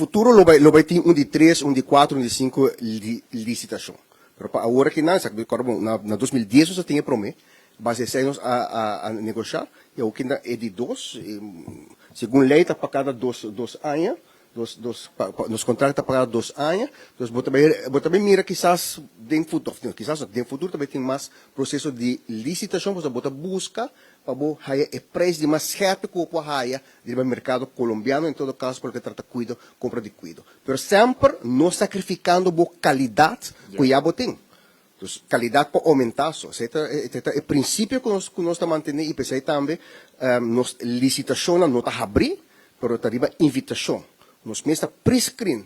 futuro lo bai lo bai tin un di tres, un di kuater, un di sinku lisitashon. Pero pa awor aki nan, esaki kòrda bon, na na 2010 nos a tin e promé, base esei nos a a a negoshá i awor kinda e di dos, segun lei ta pa kada dos dos aña, dos dos pa pa nos kontrakt ta pa kada dos aña, dus bo ta bai bo ta bai mira kisas den futuro, no kisas no, den futuro ta bai tin mas proseso di lisitashon pasobra bo ta buska pa bo haya e preis di mas scherp ku bo por haya riba merkado kolombiano en todo kaso pa loke trata kuido, kompra di kuido. Pero semper no sakrifikando bo kalidat ku ya bo tin. Dus kalidat por oumentá so. Esei ta esei ta e prinsipio ku nos ku nos ta mantené i p'esei tambe nos lisitashonnan no ta habrí pero ta riba invitashon. Nos mes ta pre-screen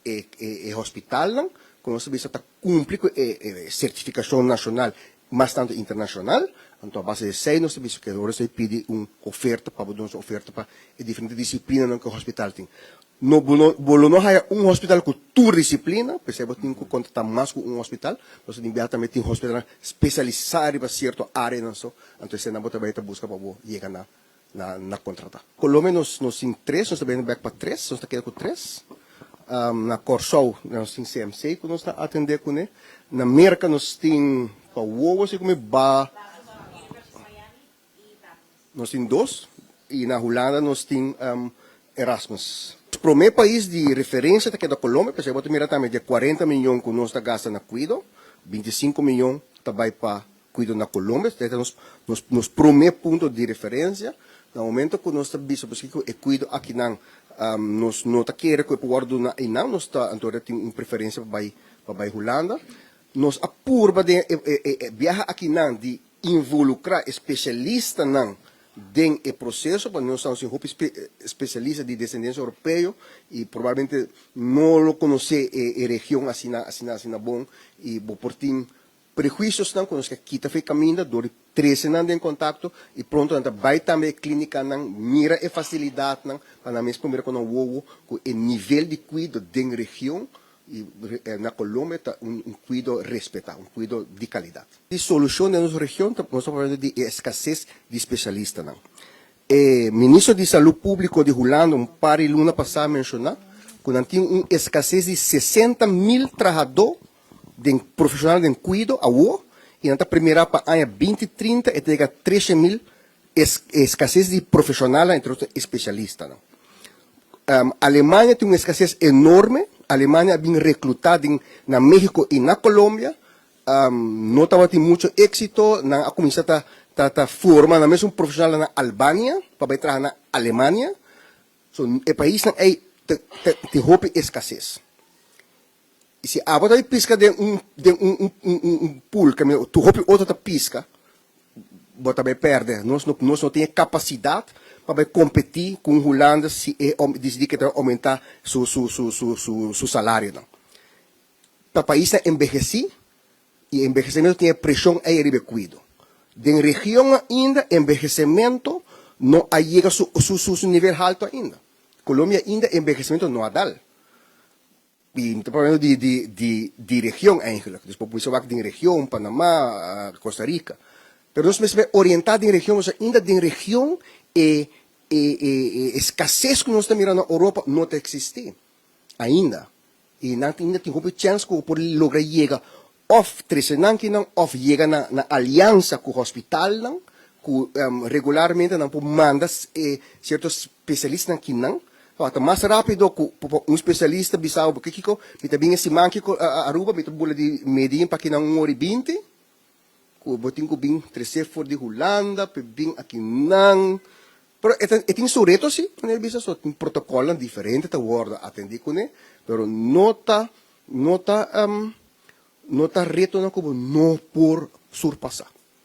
e e hospitalnan ku nos ta bisa ta kumpli ku e e sertifikashon nashonal mas tantu internashonal. Anto a base di esei nos ta bisa ke ora esei pidi un oferta pa bo duna su oferta pa e diferente disiplinanan ku e hospital tin. No bo no bo lo no haya un hospital ku tur disiplina, p'esei bo tin ku kontratá mas ku un hospital, pasobra tin biaha tambe tin hospitalnan spesialisá riba sierto áreanan so, anto eseinan bo ta bai ta buska pa bo yega na na na kontratá. Colombia nos nos tin tres, nos ta bini bèk pa tres, nos ta keda ku tres. Na Kòrsou nos tin CMC ku nos ta atendé kuné. Na Merka nos tin pa wowo si ku mi ba. Nos tin dos y na Hulanda nos tin Erasmus. Prome pais di referencia ta keda Colombia, p'esei bo ta mira tambe di e cuarenta miyon cu nos ta gasta na cuido, bintisinco miyon ta bay pa cuido na Colombia. Esei ta nos nos prome punto di referencia. Na momento cu nos ta bisa paske cu e cuido akinan nos no ta kere cu e por wordo duna einan, nos ta anto tin un preferencia pa bay pa bay Hulanda. Nos a purba den e biaha akinan di involucra e specialistanan den e proceso, pasobra nos ta sin hopi specialista di descendencia europeo y probablemente no lo conoce e region asina asina asina bon y bo por tin prehuiciosnan cu nos ke kita for e caminda door di trece nan den contacto y pronto nan ta bay tambe e clinicanan mira e facilidadnan pa nan mes por mira cu nan wowo cu e nivel di cuido den region y na Colombia ta un cuido respeta, un cuido di calidad. Di solucion den nos region ta nos ta papiando di e escasez di specialistanan. E ministro di Salud Publico di Hulanda un par di luna pasa a menciona cu nan tin un escasez di 60.000 trahador den profesional den cuido awo y nan ta primera pa aña 2030 e ta yega 13.000 escasez di profesionalnan entre otro especialistanan. Alemania tin un escasez enorme, Alemania a bin recluta den na Mexico y na Colombia, no tabatin mucho exito, nan a cuminsa ta ta ta forma nan mesun profesionalnan na Albania pa bay traha na Alemania, so e paisnan ey ta ta tin hopi escasez. Y si abo ta bay pisca den un den un un un un pool caminda tur hopi otro ta pisca, bo ta bay perde. Nos no nos no tin e capacidad pa bay competi cu un Hulanda si e dicidi ke ta aumenta su su su su su su salarionan. Ta paisnan enbeheci y enbehecimento tin e presion ey riba e cuido. Den region ainda enbehecimento no a yega su su su nivel halto ainda. Colombia ainda enbehecimento no a dal. Y mi ta papiando di di di di region eigenlijk. Dus bo bisa wak den region, Panama, Costa Rica. Pero nos mester bay orienta den region pasobra ainda den region e e e e escasez cu nos ta mira na Europa no ta existi ainda. Y nan ainda tin hopi chens cu bo por logra yega Of trese nan kinan of yega na na aliansa ku hospitalnan ku regularmente nan por manda e sierto spesialistanan kinan. Tabata ta mas rapido ku pa un spesialista bisa bo kiko mi ta bin e siman aki Aruba mi ta bula di Medellin pa kinan un ora i binti ku bo tin ku bin trese for di Hulanda pa bin akinan. Pero e ta e tin su reto si manera bisa so tin protokolnan diferente ta wordo atendi kuné pero no ta No ta no ta retonan ku bo no por surpasá.